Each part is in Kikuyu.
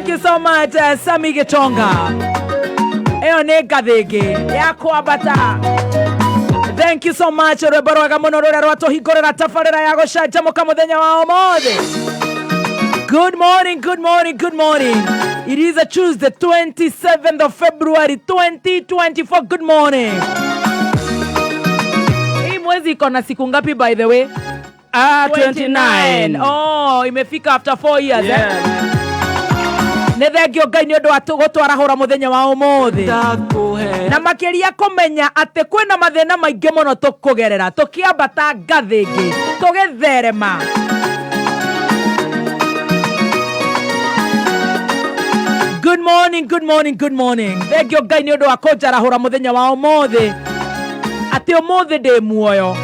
Thank you so much, Sami Gitonga. Ĩyo nĩ ngathĩ ĩngĩ ya kwambata. Thank you so much, rwĩmbo rwega mũno rũrĩa rwatũhingũrĩra tabarĩra ya gũcanjamũka mũthenya wa ũmũthĩ. Good morning, good morning, good morning. It is a Tuesday, 27th of February 2024. Good morning. Hii mwezi iko na siku ngapi, by the way? Ah, 29. Oh, imefika after 4 years, eh? Yeah. Nĩ thengio Ngai nĩ ũndũ wa gũtwarahũra mũthenya wa ũmũthĩ Ndakũhe na makĩria kũmenya atĩ kwĩna mathĩna maingĩ mũno tũkũgerera tũkĩambata ngathĩ ĩngĩ tũgĩtherema. Good morning, good morning, good morning. Thengio Ngai nĩ ũndũ wa kũnjarahũra mũthenya wa ũmũthĩ, atĩ ũmũthĩ ndĩ muoyo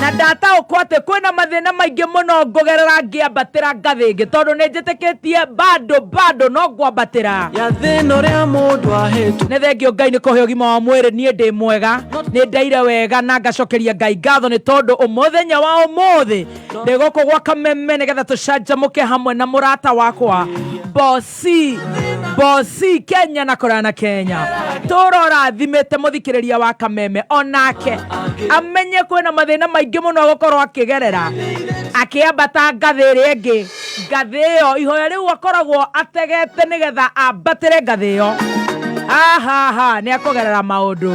na ndataũkwo atĩ kwĩna mathĩna maingĩ mũno ngũgerera ngĩambatĩra ngathĩ ĩngĩ, tondũ nĩ njĩtĩkĩtie bado bado no ngwambatĩra. Ya thĩna ũrĩa mũndũ ahĩtũ. Nĩ thengio Ngai nĩ kũhe ũgima wa mwĩrĩ. Niĩ ndĩ mwega, nĩ ndaire wega na ngacokeria Ngai ngatho nĩ tondũ ũmũthenya wa ũmũthĩ ndĩ gũkũ gwa Kameme nĩgetha tũcanjamũke hamwe na mũrata wakwa Bosi Bosi Kenya na kũraya na Kenya. Tũrora thimĩte mũthikĩrĩria wa Kameme onake amenye kwĩna mathĩna maingĩ mũno agũkorwo akĩgerera akĩambata ngathĩ ĩrĩa ĩngĩ. Ngathĩ ĩyo, ihoya rĩu akoragwo ategete nĩgetha ambatĩre ngathĩ ĩyo, ahaha, nĩ akũgerera maũndũ.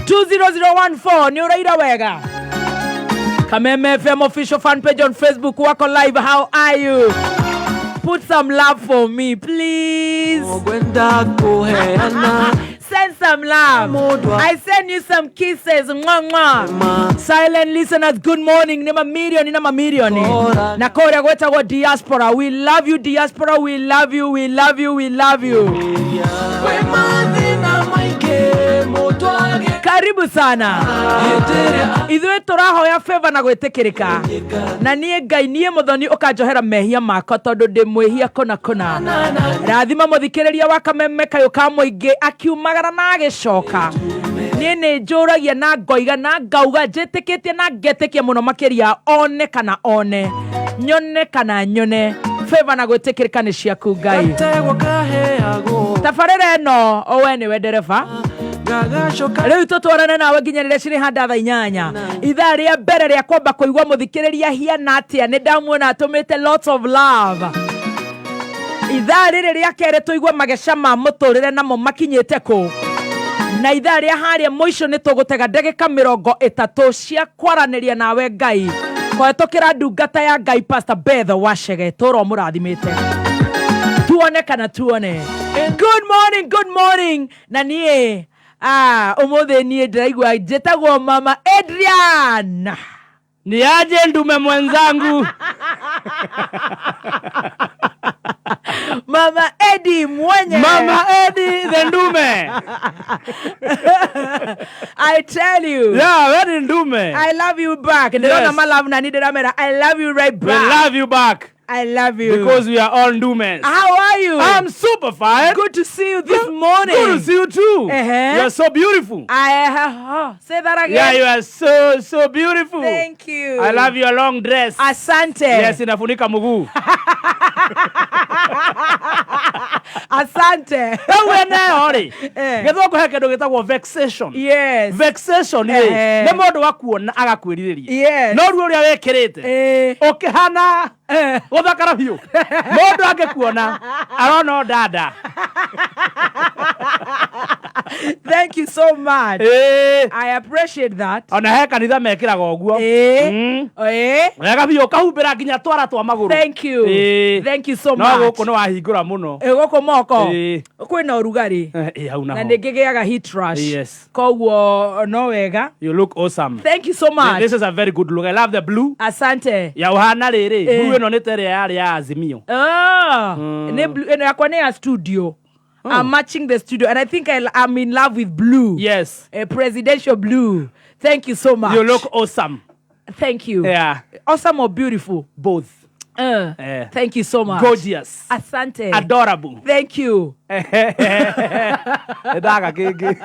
20014 nĩ ũraira wega. Kameme FM official fan page on Facebook wako live. How are you? Put some love for me, please. Ngwenda kũheana. Send some love. I send you some kisses. Mwah, mwah. Silent listeners, good morning. Nĩ mamirioni na mamirioni. Na kũrĩa gwĩtagwo diaspora. We love you, diaspora. We love you, we love you, we love you. Kwĩ mathĩna maingĩ mũndũ agĩ Karibu sana. Hĩndĩ ĩrĩa Ithuĩ tũrahoya favor na gwĩtĩkĩrĩka. Na niĩ Ngai, niĩ mũthoni, ũkanjohera mehia makwa tondũ ndĩ mwĩhia kũna kũna. Rathima mũthikĩrĩria wa Kameme kayũ ka mũingĩ akiumagara na agĩcoka. Niĩ nĩ njũragia na ngoiga na ngauga njĩtĩkĩtie na ngetĩkia mũno makĩria, one kana one, nyone kana nyone, favor na gwĩtĩkĩrĩka nĩ ciaku, Ngai. Gategwa kaheagwo. Tabarĩra ĩno we nĩwe ndereba. Gagacoka. Rĩu tũtwarane nawe nginya rĩrĩa cirĩ handa thaa 8. Ithaa rĩa mbere rĩa kwamba kũigua mũthikĩrĩria hiana atĩa, nĩ ndamuona atũmĩte lots of love. Ithaa rĩrĩ rĩa kerĩ tũigue mageca ma mũtũrĩre namo makinyĩte kũ, na ithaa rĩa harĩa mũico nĩ tũgũtega ndagĩka 30 cia kwaranĩria nawe Ngai kũhetũkĩra ndungata ya Ngai, Pastor Beth Wacege. Tũro mũrathimĩte. Tuone kana tuone. Good morning, good morning. Na niĩ ũmũthĩ niĩ ndĩraigua njĩtagwo Mama Adrian. Ni aje, ndume mwenzangu? Mama Edi mwenye. Mama Edi the ndume. I tell you. Yeah, very ndume. I love you back. Ndĩrona Yes. ma love na niĩ ndĩramera I love you right We back. love you back. I love you. Because we are all ndumes. How are you? I'm super fine. Good to see you this morning. Good to see you too. You are so beautiful. I oh, say that again. Yeah, you are so so beautiful. Thank you. I love your long dress. Asante. Yes, inafunika mguu. Asante. Rĩu we nayo rĩ, Eh. gĩthũngũ he kĩndũ gĩtagwo vexation. Vexation rĩ, nĩ mũndũ akuona agakwĩrirĩria. No ruo ũrĩa wĩkĩrĩte ũkĩhana gũthakara biũ, mũndũ angĩkuona arona o dada. Thank you so much. Ĩĩ. I appreciate that. Ona he kanitha mekĩraga ũguo. Wega biũ, ũkahumbĩra nginya twara twa magũrũ. Thank you. Ĩĩ. Thank you so No much. gũkũ nĩ wahingũra mũno. Gũkũ moko kwĩna ũrugarĩ Ĩĩ, hau na naho. nĩ ngĩgĩaga heat rash. Koguo no wega. You look awesome. Thank you so much. This is a very good look. I love the blue. Asante. Ya ũhana rĩrĩ, blue ĩno nĩ ta ĩrĩa yarĩ ya Azimio. Oh, nĩ blue ĩno yakwa nĩ ya studio. I'm matching the studio and I think I'm in love with blue. A presidential blue. Thank you so much. You look awesome. Thank you. Awesome or beautiful? Both. Thank you so much. Gorgeous. Asante. Adorable. Thank you. Ndaga kĩngĩ.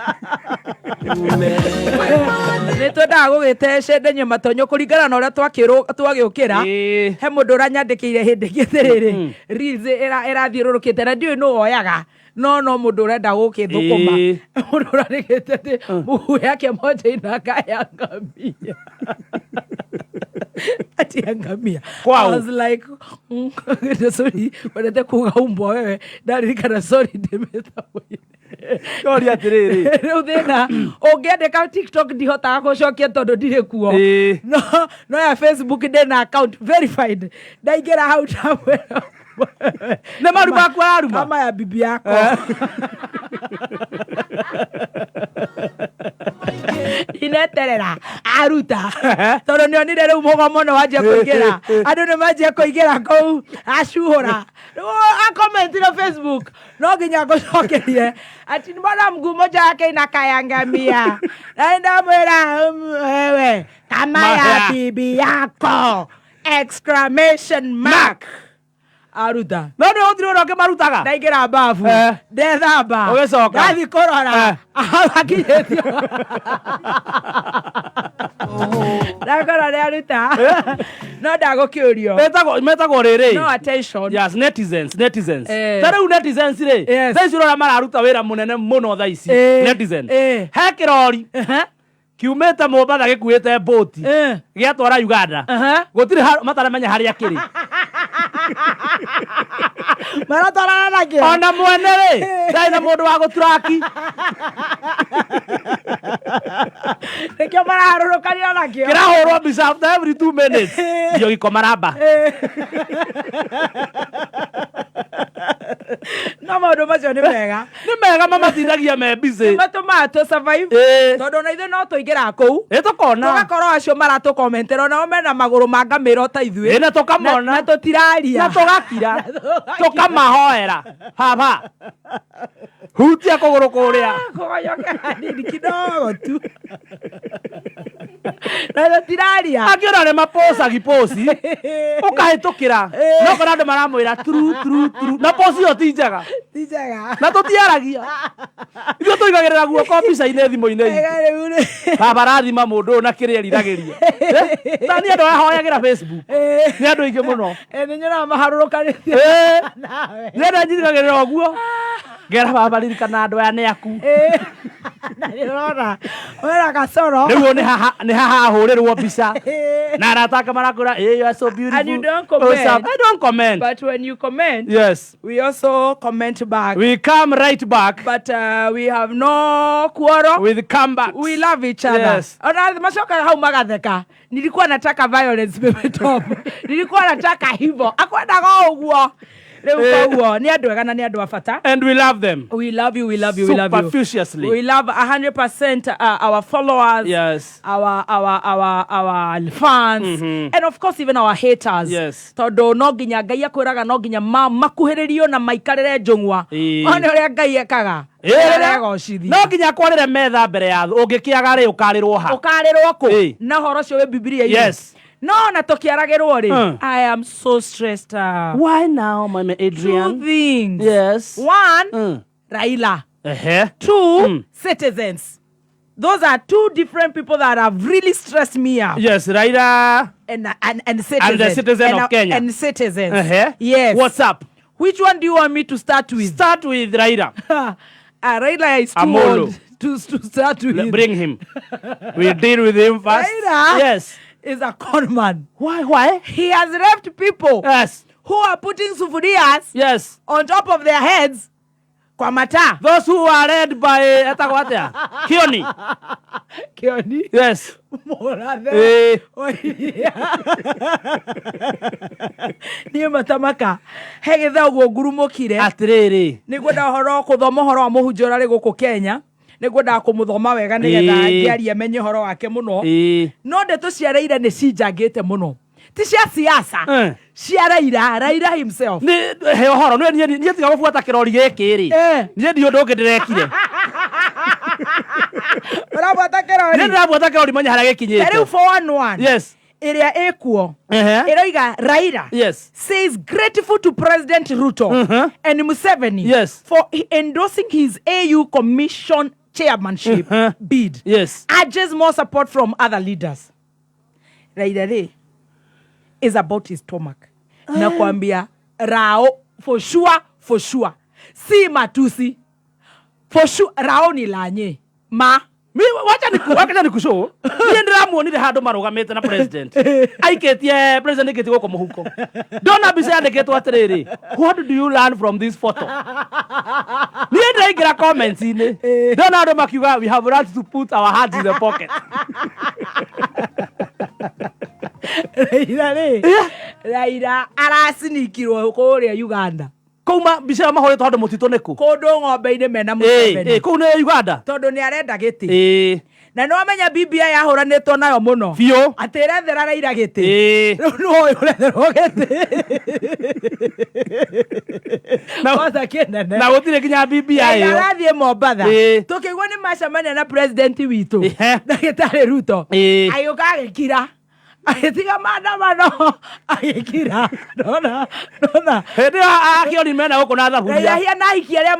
Nä twendaga gå gä te cendenio matonyo kå ringana na å rä a twagä å kä ra. He må ndå å ranyandä kä ire hä ndä ä ngä atä rä rä reels ĩrathiå rå rå kä te na ndiå nå woyaga no må ndå å renda gå kä thå kå ma. Må ndå å randä kä te atä mguu yake moja inakaa ya ngamia, ati ya ngamia. Kwao. I was like, sorry, wendete kuga umbwa wewe, ndaririkana, sorry, ndĩmĩtagwo. Kĩoria atĩrĩrĩ. Rĩu thĩna ũngĩandĩka TikTok ndihotaga gũcokia tondũ ndirĩ kuo. No ya Facebook ndĩna account verified, ndaingĩra hau ndamwĩra Nĩ maru maku araruma. Kama ya bibi yako. Ineterera aruta tondũ nĩonire rĩu mũgomo nĩ wanjia kũingĩra, andũ nĩ manjia kũingĩra kũu acuhũra. Rĩu akomentire Facebook, no nginya ngũcokerie ati mbona mguu moja yake inakaa ngamia, na ndamwĩra, wewe kama ya Maya. bibi yako exclamation mark aruta. No nĩ gũtirĩ ũrĩa ũngĩmarutaga. Ndaingĩra babu, ndethamba, Ũgĩcoka. ndathi kũrora hau akinyĩtio, ndakora nĩ aruta, no ndagũkĩũrio. Metagwo rĩrĩ. No attention. Yes, netizens. Ta rĩu netizens rĩ, thaa ici ũrĩa mararuta wĩra mũnene mũno thaa ici, netizens, he kĩrori kiumĩte Mombatha gĩkuĩte mbũti, gĩatwara Uganda, gũtirĩ mataramenya harĩa kĩrĩ. Maratwarana nakĩo. Ona mwene rĩ ndarĩ na mũndũ wa gũturaki. Nĩkĩo maraharũrũkanio nakĩo. Kĩrahũrwo mbica after every 2 minutes ndio gĩko maramba. No maũndũ macio nĩ mega. Nĩ mega, mamatindagia me busy. Matũmaga tũ survive, tondũ ona ithuĩ no tũingĩraga kũu, Ĩ, tũkona. Tũgakorwo acio maratũkomentera onao mena magũrũ ma ngamĩra o ta ithuĩ. Ĩ, na tũkamona. Na tũtiraria. Na tũgakira, tũkamahoera, baba hutia kũgũrũ kũrĩa. Kũgonyoka hanini kidogo tu na tũtiraria. Angĩ ona nĩ mapocagi poci ũkahĩtũkĩra, no kora andũ maramwĩra turu turu turu, na poci ĩyo ti njega. Ti njega. Na tũtiaragia, ithuĩ tũigagĩrĩra guoko mbica-inĩ thimũ-inĩ itũ. Ega rĩu rĩ. Baba rathima mũndũ ũyũ na kĩrĩa eriragĩria. Ta niĩ andũ ahoyagĩra Facebook nĩ andũ aingĩ mũno. Nĩ nyonaga maharũrũkanĩtie nawe. Nĩ andũ anjirigagĩrĩra ũguo ngera, baba ririkana andũ aya nĩ aku. Na nĩ ũrona wena gacoro. Rĩu nĩ haha hahũrĩrwo mbica na arata ake marakwĩra, "Hey, you are so beautiful." And you don't comment. Awesome. I don't comment. But when you comment, we also comment back. We come right back. But we have no quarrel. With comebacks. We love each other. Ona macokaga hau magatheka, nilikuwa nataka violence, baby top, nilikuwa nataka hivyo, akwendaga o ũguo rĩu. Koguo nĩ andũ ega na nĩ andũ a bata. And we love them. We love you, we love you, we love you. Superficiously. We love 100% our followers, our fans, and of course even our haters, tondũ no nginya Ngai akwĩraga no nginya makuhĩrĩrio na maikarĩre njũng'wa. One ũrĩa Ngai ekaga. Aregocithia. No nginya kwarĩre metha mbere ya thũ, ũngĩkĩaga rĩ, ũkarĩrwo ha? Ũkarĩrwo kũ? Na ũhoro ũcio wĩ Bibilia-inĩ. No na tũkĩaragĩrwo rĩ, I am so stressed up. Why now, Mama Two Adrian? things. One, Raila. Two, citizens. Those are two different people that have really stressed me up. Yes, Raila. And citizens. And the citizen and, of Kenya. And citizens. Yes. What's up? Which one do you want me to start with? Start with Raila. Raila is too Amolo. old to start with. Bring him, we'll deal with him first. Raila is a con man. Why? He has left people who are putting sufurias on top of their heads kwa mataa. Those who are led by etagwo atia, Kioni. Kioni. Mũrathe. Oiria. Niĩ matamaka he gĩthaa ũguo ngurumũkire. Atĩrĩrĩ. Nĩ ngwenda ũhoro kũthoma ũhoro wa mũhunjia ũrĩa arĩ gũkũ Kenya, nĩ ngwendaga kũmũthoma wega nĩgetha ngĩaria menye ũhoro wake mũno. No ndeto cia Raila nĩ cinjangĩte mũno, ti cia siasa, cia Raila, Raila himself. Nĩ he ũhoro nĩ niĩ tiga gũbuata kĩrori gĩkĩ rĩ, niĩ ndi ũndũ ũngĩ ndĩrekire. Ũrabuata Niĩ kĩrori. ndĩrabuata kĩrori menya harĩa Ta rĩu gĩkinyĩte. 411 ĩrĩa ĩkuo ĩroiga Raila says grateful to President Ruto and Museveni for endorsing his AU Commission Chairmanship bid urges more support from other leaders. Raila rĩ is about his stomach. Nakwambia Rao for sure, for sure. Si matusi. For sure Rao ni lanye. Ma Mi wacha nikushow. Niĩ ndĩramuonire handũ marũgamĩte na president. Aikĩtie president aikĩtie guoko mũhuko. Ndona mbica yandĩkĩtwo atĩrĩrĩ, "What do you learn from this photo?" Niĩ ndĩraingĩra comments-inĩ. Ndona andũ makiuga, "We have learned to put our hands in the pocket." Raila rĩ, Raila aracinikirwo kũrĩa Uganda. Kouma mbica ĩyo mahũrĩtwo handũ mũtitũ nĩ kũ? Kũndũ ng'ombe-inĩ mena Museveni. Kũu nĩ Uganda. Tondũ nĩ arenda gĩtĩ. Na nĩ wamenya BBI yahũranĩtwo nayo mũno. Biũ. Atĩ ĩrethera Raila gĩtĩ. Rĩu nĩ ũyũ ũretherwo gĩtĩ. Kwanza kĩnene. Na gũtirĩ nginya BBI Raila ĩyo. arathiĩ Mombatha. Tũkĩigua nĩ macemania na president witũ. Ndagĩtarĩ Ruto. Agĩũka agĩkira. Agĩtiga maandamano agĩkira. Ndona ndona. Hĩndĩ ĩyo akĩoni mena gũkũ na thaburia. Raila hiana ahiki arĩa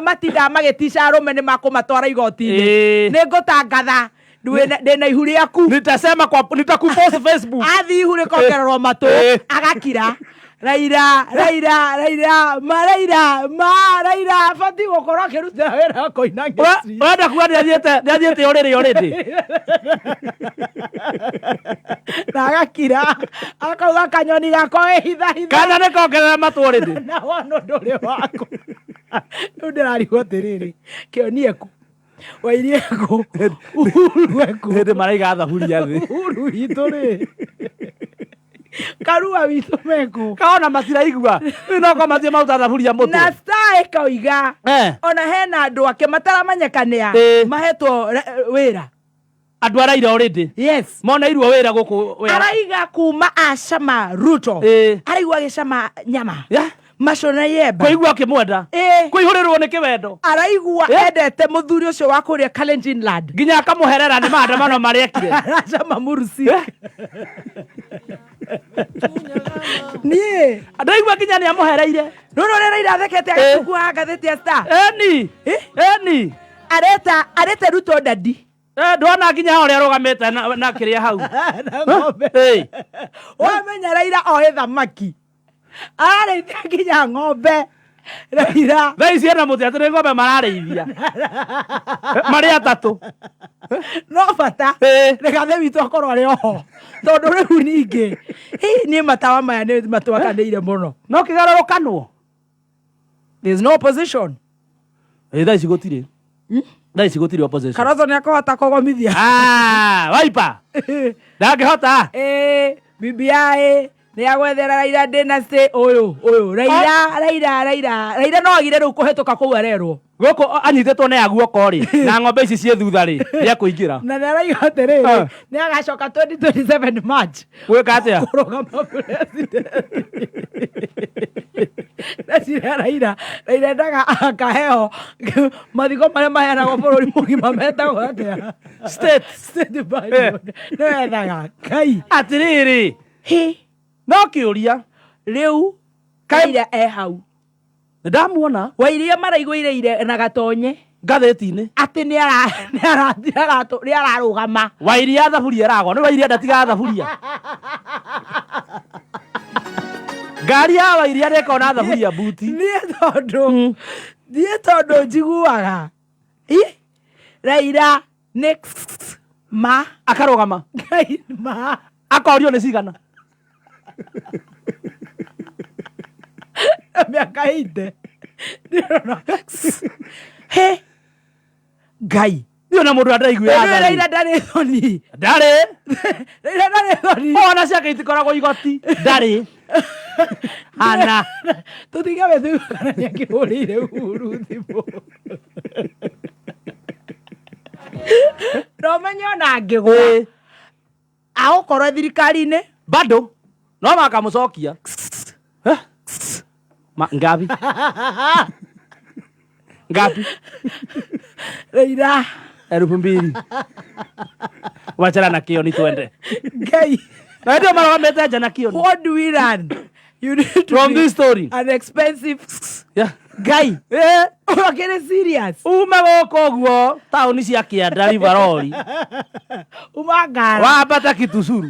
matindaga magĩtica arũme nĩ makũmatwara igoti-inĩ. Nĩ ngũtangatha ndĩna ihu rĩaku. Nitasema kwa nitakupost Facebook. Athiĩ ihu rĩkongererwo matũ agakira. Raila, Raila, Raila, ma Raila, ma Raila abatiĩ gũkorwo akĩrutĩra wĩra wa kũina ngeci. Ũrenda kuga nĩathiĩte ũrĩrĩ already. Na agakira akauga kanyoni gakwa wĩhithahitha. Kana nĩ kongerera matũ already. Na wona ũndũ ũrĩ waku. Rĩu ndĩrarigwo atĩrĩrĩ, Kĩoni eku, Wairi eku, Uhuru eku. Hĩndĩ maraiga thaburia thĩ. Uhuru witũ rĩ. Karua witũ meku. Kaona matiraigua. Rĩu no korwo mathiĩ maruta thaburia mũtwe. Na Star ĩkoiga ona hena andũ ake mataramenyekanĩa mahetwo wĩra. Andũ a Raila already. Yes. Moneirwo wĩra gũkũ wĩra. Araiga kuma acama Ruto. Araigua agĩcama nyama. Macona yemba. Kũigua akĩmwenda. Kũihũrĩrwo nĩ kĩwendo. Araigua endete mũthuri ũcio wa kũrĩa Kalenjin Land. Nginya akamũherera nĩ maandamano marĩa ekire. Aracama mũruci. Niĩ. Ndaigua nginya nĩ amũhereire. Rũrũ ũrĩa Raila athekete agĩtukua ngathĩti ya Star. Eni. Eni. Areta areta Ruto dadi. Ndona nginya ũrĩa arũgamĩte na kĩrĩa hau. Na ng'ombe. Wamenya Raila oĩ thamaki. Ararĩithia nginya ng'ombe. Raila. Thaa ici ena mũtĩ atĩ nĩ ng'ombe mararĩithia. Marĩ atatũ. No bata. Rĩgathe witũ akorwo arĩ oho. Tondũ rĩu ningĩ. Hihi niĩ matawa maya nĩ matwakanĩire mũno. No kĩgarũrũkanwo. There's no opposition. Thaa ici gũtirĩ. Thaa ici gũtirĩ opposition. Kalonzo nĩ akũhota kũgomithia. Wiper. Ndangĩhota. BBI nĩ agwethera Raila dynasty ũyũ ũyũ Raila Raila Raila Raila no agire rĩu kũhetũka kũu arerwo. Gũkũ anyitĩtwo na ya guoko rĩ, na ng'ombe ici ciĩ thutha rĩ, nĩ ekũingĩra. Na nĩ araiga atĩrĩrĩ, nĩ agacoka 2027 March. Gwĩka atĩa? Kũrũgama president. Ndeciria Raila, Raila endaga akaheo mathiko marĩa maheanagwo bũrũri mũgima metagwo atĩa? State. State burial. Nĩ wethaga. Ngai. Atĩrĩrĩ. Hĩ. No kĩũria. Rĩu Raila e hau. Nĩndamuona. Wairia maraiguire ire na gatonye. Ngathĩti-inĩ. Atĩ nĩ ararũgama. Wairia thaburia ĩragwa. Nĩ Wairia ndatigaga thaburia. Ngari ya Wairia nĩ ĩkona thaburia buti. Niĩ tondũ njiguaga. Raila nĩ ma. Akarũgama. Ngai ma. Akorio nĩ cigana. Mĩaka ite. He. Ngai. Niĩ ona mũndũ andaiguĩra Rĩu tha. Raila ndarĩ thoni. Ndarĩ. Raila ndarĩ thoni. Ona ciake itikoragwo igoti. Ndarĩ. Hana. Tũtige wethu kana nĩ akĩhũrĩire Uhuru thimũ. No menye ona angĩgwa. Agũkorwo thirikari-inĩ. Bado. No makamũcokia. Ma, ngapi? Ngapi? Raila. 2000. Wachana na Kioni twende. Ngai. Na ndio marũgamĩte nja na Kioni. What do we learn? You need to From be this story. An expensive Yeah. guy. Ũkĩrĩ serious. Ume gũkũ ũguo taũni cia kĩanda Rivaroli. Uma ngara. Wambata Kitusuru.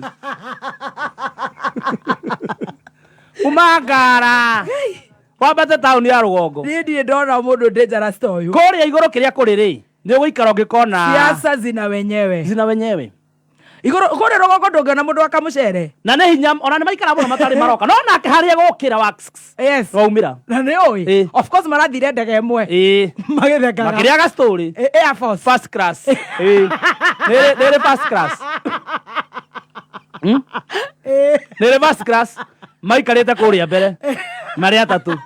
Uma ngara. Wambate taũni ya rũgongo. Niĩ ndirĩ ndona mũndũ dangerous ta ũyũ. Kũrĩa igũrũ kĩrĩa kũrĩ rĩ, nĩ ũgũikara ũngĩkona. Siasa zina wenyewe. Zina wenyewe. Igũrũ kũrĩa rũgongo ndũngĩona mũndũ wa kamũcere. Na nĩ hinya ona nĩ maikara mũno matarĩ maroka. No nake harĩa gũkĩra wa Yes. waumĩra. Na nĩ ũĩ. Ĩ. Of course marathire ndege ĩmwe. Ĩĩ. Magĩthekaga. Makĩrĩaga story. Air Force. First class. Ĩĩ. Nĩ first class. Ĩ. Nĩ first class. Maikarĩte kũrĩa mbere. Marĩ atatũ.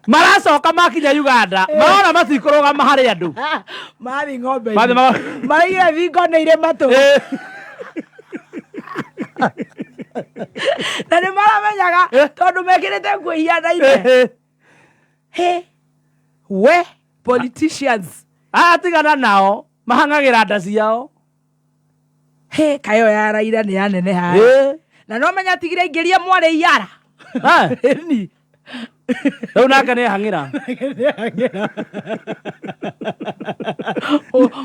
Maracoka makinya Uganda. Marona matikũrũgama harĩ andũ. Mathi ng'ombe. Mathi Maraigire thingo nĩ irĩ matũ. Na nĩ maramenyaga tondũ mekĩrĩte nguo ihianaine. He. We politicians. Atigana nao mahang'agĩra nda ciao. He kayo ya Raila nĩ yaneneha. Na no menya atigire aingĩrie mwarĩ iara. Ĩni. Rĩu nake nĩ hang'ĩra.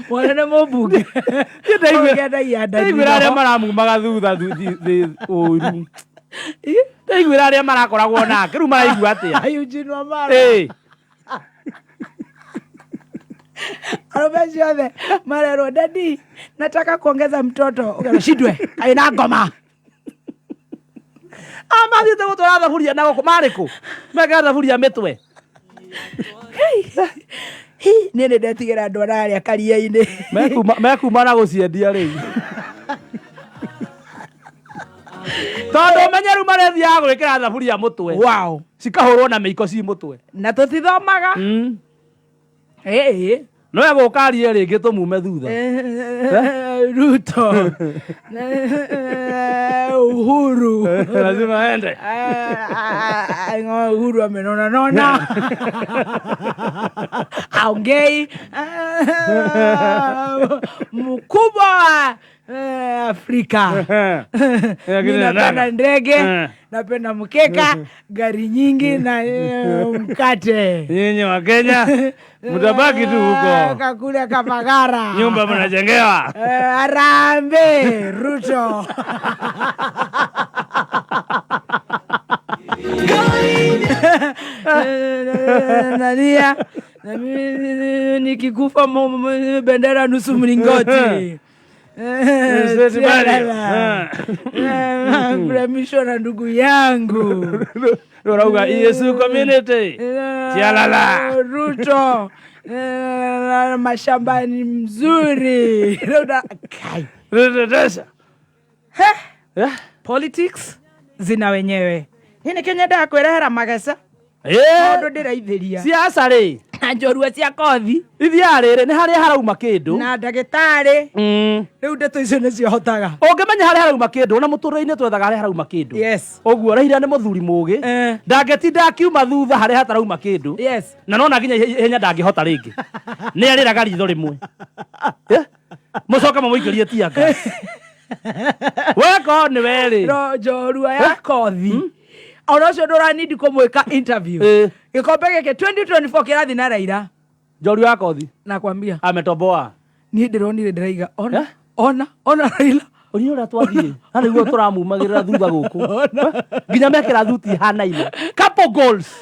Mwana nĩ mũmbunge. Ndaiguĩra arĩa maramumaga thutha ũru. Ndaiguĩra arĩa marakoragwo nake rĩu maraigua atĩa. Eugene Wamalwa. Arũme acio othe marerwo daddy nataka kuongeza mtoto ũkerwo shindwe kaĩ na ngoma. Mathiĩte gũtwara thaburia na gũkũ marĩ kũ? Mekĩra thaburia mĩtwe. Niĩ nĩ ndetigĩra andũ arĩa karia-inĩ. Mekuma na gũciendia rĩu. Tondũ ũmenye rĩu marethiaga gwĩkĩra thaburia mũtwe. Wow. Cikahũrwo na mĩiko ci mũtwe. Na tũtithomaga. Ĩĩ. No egũka arie rĩngĩ tũmume thutha. Ruto. Uhuru. Lazima aende. Uhuru amenona nona. Haongei. Mkubwa wa Afrika. Mimi napenda ndege, napenda mkeka, gari nyingi na mkate. Nyinyi wa Kenya mtabaki tu huko. Kakule kapagara. Nyumba mnajengewa. Harambee Ruto. Nalia na mimi nikikufa bendera nusu mlingoti. Premisho na ndugu yangu. Urauga Yesu community. Tialala. Ruto. Mashamba ni mzuri. Politics zina wenyewe. Nini Kenya nda kwirehera mageca. Maũndũ ndĩraithĩria. Siasa rĩ. Na njorua cia kothi. Ithiaga rĩrĩ nĩ harĩa harauma kĩndũ. Na ndagĩtarĩ. Rĩu ndeto icio nĩcio hotaga. Ũngĩmenya harĩa harauma kĩndũ ona mũtũrĩre-inĩ twethaga harĩa harauma kĩndũ. Yes. Ũguo Raila nĩ mũthuri mũgĩ. Ndangĩtinda akiuma thutha harĩa hatarauma kĩndũ. Yes. Na nona nginya ihenya ndangĩhota rĩngĩ. Nĩ arĩraga ritho rĩmwe. Mũcoke mamũikĩrie tear gas. Weko nĩ werĩ. No njorua ya kothi. Ona ũcio ndũranindi kũmwĩka interview. Gĩkombe gĩkĩ 2024 kĩrathiĩ na Raila. Njorua ya kothi. Nakwambia. Ametoboa. Niĩ ndĩronire ndĩraiga ona ona ona Raila. Ũria ũrĩa twathiĩ. Na nĩguo tũramumagĩrĩra thutha gũkũ. Nginya mekĩra thuti ihanaine. Couple goals.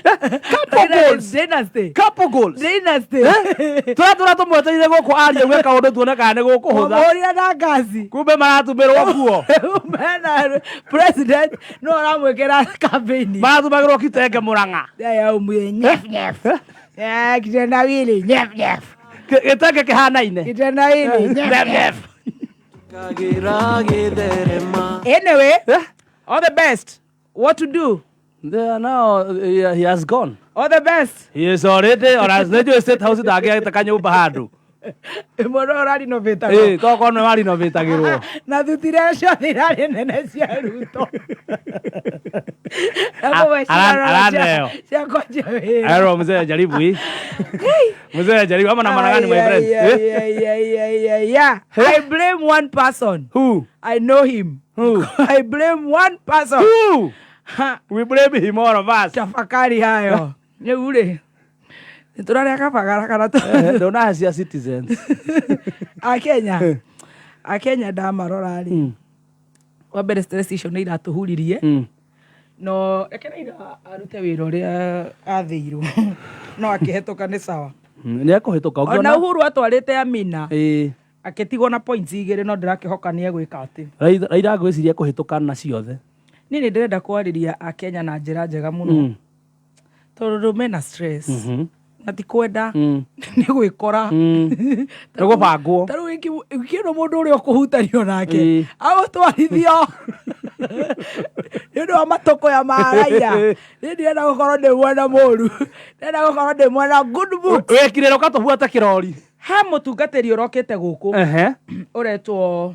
Couple goals. Dynasty. Couple goals. Dynasty. Tũrĩa tũmwetereire gũkũ aria uge kaũndũ tuone kana nĩ gũkũhũtha. Mũhũrire na ngaci. Kumbe maratumĩrwo nguo. Mena president no aramwĩkĩra campaign. Maratumagĩrwo kitenge Murang'a. Ya umwe nyef nyef. Ya kitendawili nyef nyef. Gĩtenge kĩhanaine. Kitendawili nyef nyef. Anyway, all the best. What to do? There now he has gone. All the best. He is already or as Nejo State House ndangĩagĩte kanyũmba handũ. Mũndũ ũrarinovatagwo. Tokorwo nĩ warinovatagĩrwo. Na thuti iria ciothe irarĩ nene cia Ruto. Araneo. Cia kwanjia wĩra. Ero mzee jaribu hii. Mzee jaribu ama namna gani my friend? Yeah. I blame one person. Who? I know him. Who? I blame one person. Who? Ha, We blame him, all of us. Tafakari hayo. Rĩu rĩ, nĩ tũrarĩa kabagara kana Ndona cia Citizens. Akenya ndamarora rĩ, wa mbere stress icio nĩ iratũhuririe. No reke Raila arute wĩra ũrĩa athĩirwo, no akĩhetũka nĩ sawa. Nĩ ekũhĩtũka. Ona Ũngĩona Uhuru atwarĩte Amina, akĩtigwo na points 2, no ndĩrakĩhoka nĩ egwĩka atĩ. Raila ngwĩciria ekũhĩtũka na ciothe. Niĩ nĩ ndĩrenda kwarĩria Akenya na njĩra njega mũno, tondũ mena stress na ti kwenda, nĩ gwĩkora. Nĩ gũbangwo. Ta rĩu wiki ĩno mũndũ ũrĩa ũkũhutanio nake agũtwarithio nĩ ũndũ wa matũkũya ma Raila. Niĩ ndirenda gũkorwo ndĩ mwena mũru, ndĩrenda gũkorwo ndĩ mwena good book. Wekire ũgatũbuata kĩrori. He mũtungatĩri ũrokĩte gũkũ ũretwo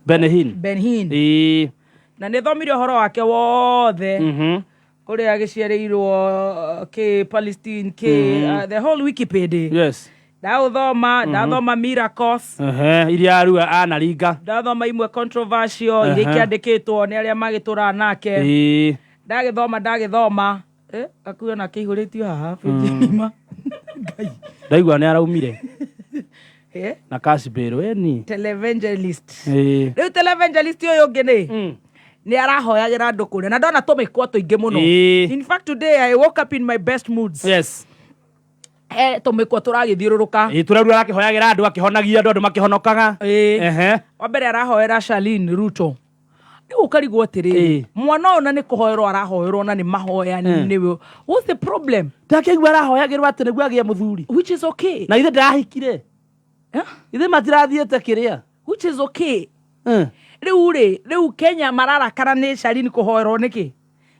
Benny Hinn. Ben Hinn. Na nĩ thomire ũhoro wake wothe, kũrĩa agĩciarĩirwo, kĩ Palestine, kĩ the whole Wikipedia. Ndaũthoma, ndathoma miracles. Iria arua anaringa. Ndathoma imwe controversial iria ikĩandĩkĩtwo nĩ arĩa magĩtũraga nake. Ndagĩthoma akuo na kĩihũrĩtio haha page ng'ima. Ngai. Ndaigua nĩ araumire na cash bail ĩni. Televangelist. Rĩu televangelist ũyũ ũngĩ nĩ arahoyagĩra andũ kũrĩa na ndona tũmĩkwa tũingĩ mũno. In fact, today I woke up in my best moods. Tũmĩkwa tũragĩthiũrũrũka. Ĩĩ, tũrarua arakĩhoyagĩra andũ, akĩhonagia andũ, andũ makĩhonokaga. Wa mbere arahoera Charlene Ruto. Rĩu ũkarigwo atĩrĩrĩ, mwana ũyũ na nĩ kũhoerwo arahoerwo na nĩ mahoya nĩwe, what's the problem? Ndakĩigua arahoyagĩrwo atĩ nĩguo agĩe mũthuri. Which is okay. Na ithe ndahikire. Ithe matirathiĩte kĩrĩa. Which is okay. Rĩu rĩ, rĩu Kenya mararakara nĩ Charlene kũhoerwo nĩkĩ?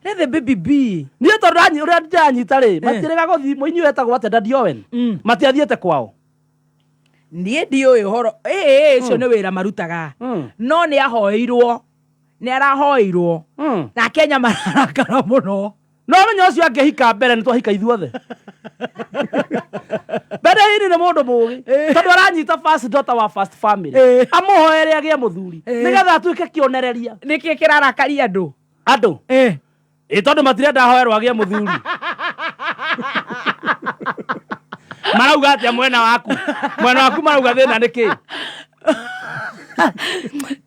Let the baby be. Niĩ tondũ ũrĩa ndĩranyita rĩ, matirĩga gũthiĩ mũini ũyũ etagwo atĩa, Daddy Owen, matiathiĩte kwao. Niĩ ndiũĩ ũhoro ĩĩ, ũcio nĩ wĩra marutaga. No nĩ ahoeirwo, nĩ arahoeirwo na Kenya mararakara mũno. No menya ũcio angĩhika mbere nĩ twahika ithuothe. Mbere hini nĩ mũndũ mũgĩ, tondũ aranyita first daughter wa first family, amũhoere agĩe mũthuri nĩgetha atuĩke kĩonereria. Nĩkĩ kĩrarakaria andũ? Andũ ĩ, tondũ matirenda ahoerwo agĩe mũthuri. Marauga atĩa mwena waku? Mwena waku marauga thĩna nĩ kĩ?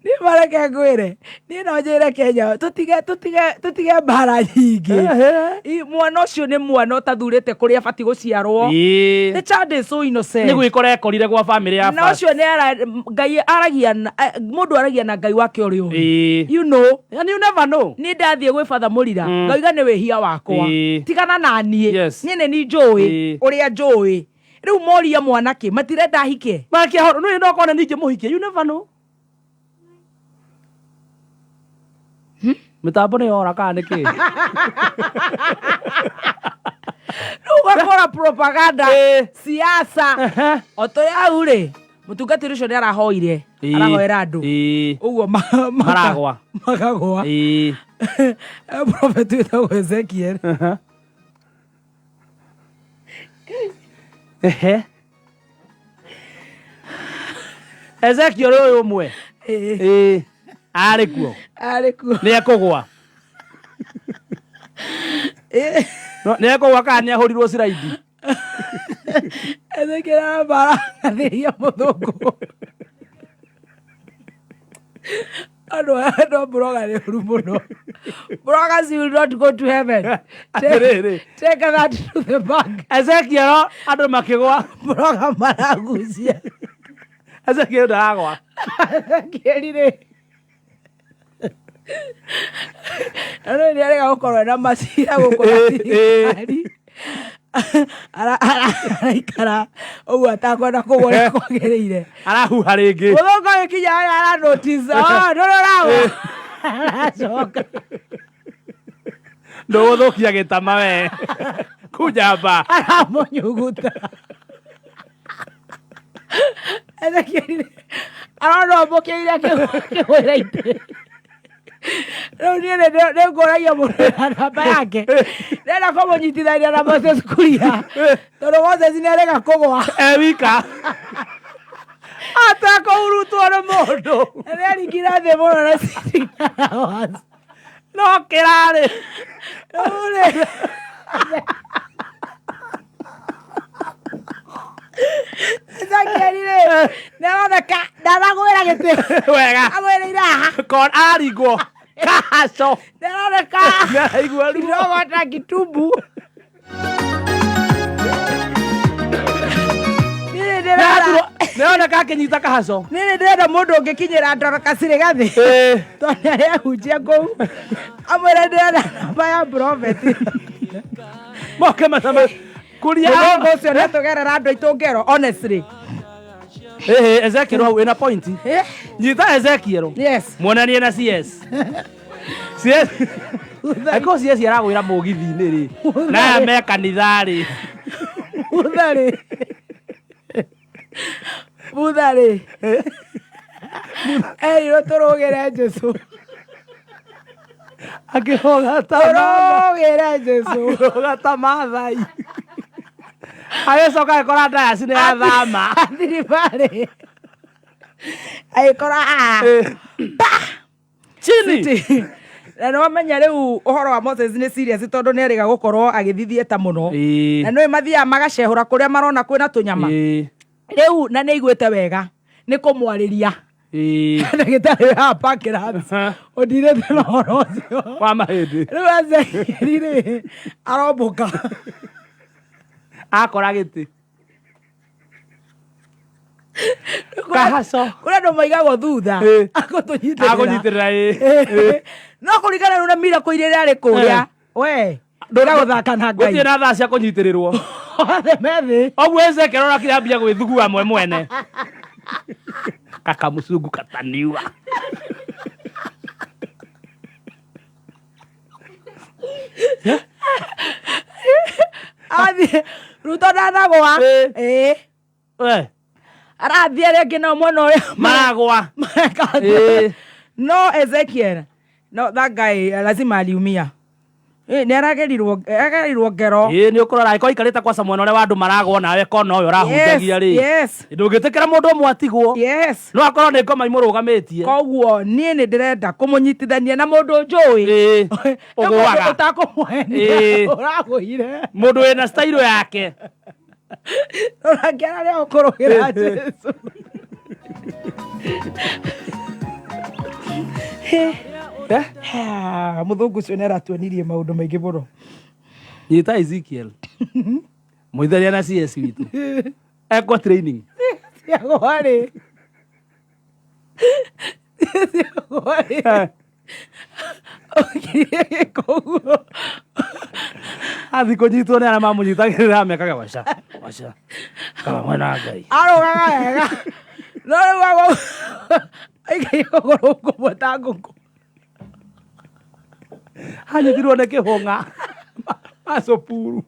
Niĩ mareke ngwĩre, niĩ no njĩre Kenya tũtige mbara nyingĩ. Mwana ũcio nĩ mwana ũtathurĩte kũrĩa abatiĩ gũciarwo. The child is so innocent. Nĩ gwĩkora ekorire gwa family ya Na first. ũcio nĩ Ngai aragia na mũndũ aragia na Ngai wake ũrĩa ũĩ. And you never know. Niĩ ndathiĩ gwĩ batha mũrira, ngauga nĩ wĩhia wakwa, tigana na niĩ. Niĩ nĩ ni njũĩ ũrĩa njũĩ. Rĩu moria mwanake matirenda ahike. Makĩahoro nĩ no kone ningĩ mũhikie, you never know. Mĩtambo nĩ yora kana nĩ kĩ? Rĩu ũgakora propaganda, siasa. O tũrĩ hau rĩ, mũtungatĩri ũcio nĩ arahoire, arahoera andũ ũguo Maragwa. Makagwa. Prophet wĩtagwo Ezekiel. Ehe. Ezekiel ũyũ ũmwe. Ĩĩ. Arĩ kuo. Arĩ kuo. Nĩ ekũgwa. No, nĩ ekũgwa kana nĩ ahũrirwo ciraindi? Ezekiel aramba arathiria mũthũngũ. Andũ a Mburoga nĩ ũru mũno. Bloggers will not go to heaven. Atĩrĩrĩ. Take that to the bank. Ezekiel andũ makĩgwa. Mburoga maragucia. Ezekiel ndaragwa. Ezekiel rĩ, na rĩu nĩ arega gũkorwo na macira gũkũ na thirikari. Araikara ũguo atakwenda kũgwa ũrĩa kwagĩrĩire. Arahuha rĩngĩ. Mũthũngũ agĩkinya harĩa ara notice, "Oh, ndũrĩ ũragwa." Aracoka. Ndũgũthũkia gĩtama we. Kunjamba. Aramũnyuguta. Ezekiel arona amũkĩire akĩgwĩra itĩ. Rĩu niĩ nĩ ngũragia mũndũ na namba yake, ndĩrenda kũmũnyitithania na Moses Kuria, tondũ Moses nĩ arega kũgwa. E wika. Atekũhurutwo nĩ mũndũ. Nĩ aringire thĩ mũno na 16 hours. No kĩrarĩ. Rĩu-rĩ, Ezekiel rĩ, nĩaroneka ndanagwĩra gĩtĩ. Wega. Agwĩrĩire haha. Kon aringwo. Kahaco. Nĩaroneka Nĩaraigua ruo. kidogo ta kitubu. Niĩ ndĩrenda Nĩaroneka akĩnyita kahaco. niĩ ndĩrenda mũndũ ũngĩkinyĩra Dorcas Rigathi tondũ nĩ arehunjia kũu amwĩre ndĩrenda namba ya prophet. Moke macama. Kuria. Mũthũngũ ũcio nĩ atũgerera andũ aitũ ngero honestly. Ĩhĩ, Ezekiel hau ĩna point. Eh, Nyita Ezekiel. Yes. Muonanie na CS. CS. Angĩkorwo CS aragwĩra mũgithi-inĩ rĩ. Na aya me kanitha rĩ. Mutharĩ. Mutharĩ. Erirwo tũrũgĩre Jesũ. Akĩroga ta Tũrũgĩre Jesũ. akĩroga ta Maathai. Agĩcoka agĩkora ndayaci nĩ yathama. Athiribarĩ. Agĩkora haha. Chini. City. Na nĩ wamenya rĩu ũhoro wa Moses nĩ serious tondũ nĩ erĩga gũkorwo agĩthithiĩ ta mũno. Ĩĩ. Na nĩ mathiaga magacehũra kũrĩa marona kwĩna tũnyama. Ĩĩ. Rĩu na nĩ aiguĩte wega nĩ kũmwarĩria. Ĩĩ. Ndagĩtarĩ wa Parklands ũndirĩte na ũhoro ũcio. Wa mahĩndĩ. Rĩu Ezekiel rĩ arombũka. Akora gĩtĩ. Kahaco. Kũrĩ andũ maigagwo thutha. Ĩĩ. Agũtũnyitĩrĩra. Agũnyitĩrĩra ĩĩ. No kũringana rĩu na miracle iria irarĩ kũrĩa. We ndũra gũthaka na Ngai. Gũtirĩ na thaa cia kũnyitĩrĩrwo. Othe me thĩ. Ũguo Ezekiel orakire ambia gwĩthugua mwe mwene. Kaka mũcungu kataniua. Athiĩ Ruto ndanagwa. Ĩĩ. Ĩĩ. We, Arathiĩ arĩa angĩ nao mwena ũrĩa maragwa. mareka. Ĩĩ. No Ezekiel, no that guy lazima aliumia. Nĩ aragerirwo ngero. Ĩĩ nĩ ũkũrora angĩkorwo aikarĩte kwaca mwena ũrĩa wa andũ maragwo nawe kona ũyũ ũrahunjagia rĩ. Yes. Ndũngĩtĩkĩra mũndũ ũmwe atigwo. Yes. No akorwo nĩ ngoma imũrũgamĩtie. Koguo niĩ nĩ ndĩrenda kũmũnyitithania na mũndũ njũĩ. Ĩĩ. Ũgũaga. Ũtakũmũhenia. Ĩĩ. Ũragũire. Mũndũ wĩna style yake. Ũrangĩara rĩa ũkũrũgĩra Jesũ. Eh? Mũthũngũ ũcio nĩ aratuonirie maũndũ maingĩ mũno. Nyita Ezekiel. Mũitheria na CS witũ. Ekwo training. Ciagwa rĩ. Ciagwa rĩ. Ũkirie gĩko ũguo. Athi kũnyitwo nĩ arĩa mamũnyitagĩrĩra mekaga waca waca kaba mwena wa Ngai. Arũgaga wega. No rĩu agwa aikaire kũgũrũ kũmwe ta ngũkũ. Anyitirwo nĩ kĩhũng'a macũpuru.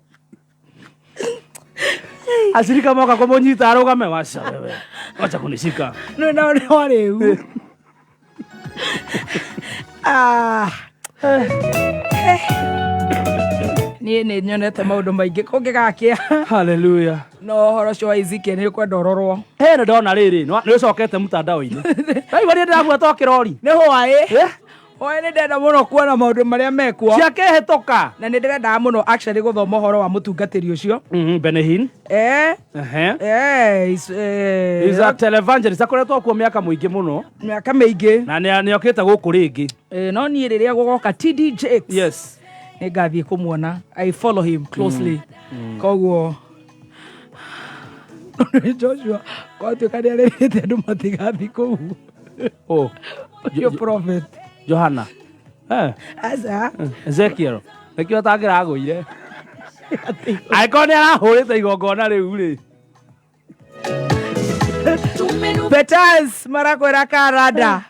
Acirika moka kũmũnyita arũgame waca wewe wacha kunishika. Nĩ nao nĩ warĩu. Ah. Niĩ nĩ nyonete maũndũ maingĩ kũngĩgakĩa. Hallelujah. No ũhoro ũcio wa Ezekiel nĩ ũkwenda ũrorwo. He nĩ ndona rĩrĩ nĩ ũcokete mtandao-inĩ. Ndaigua niĩ ndĩrabuata o kĩrori. Nĩ hwaĩ. Eh? Hwaĩ nĩ ndĩrenda mũno kuona maũndũ marĩa mekuo. Ciakĩhĩtũka. Na nĩ ndĩrendaga mũno actually gũthoma ũhoro wa mũtungatĩri ũcio. Benehin. Eh, Ehe. eh, is, eh, He's a televangelist akoretwo kuo mĩaka mũingĩ mũno mĩaka mĩingĩ. na nĩ okĩte gũkũ rĩngĩ. Eh, no niĩ rĩrĩa gũgoka TD Jakes. Yes. Nĩ ngathiĩ kũmuona. I follow him closely. Koguo Joshua gwatuĩka nĩ arĩrĩte andũ matigathiĩ kũu. Oh. Ũcio prophet. Johana. Eh. Aca. Ezekiel. Nĩkĩo atangĩragũire. Angĩkorwo nĩ arahũrĩte igongona rĩu rĩ. Betas marakwĩra Karada.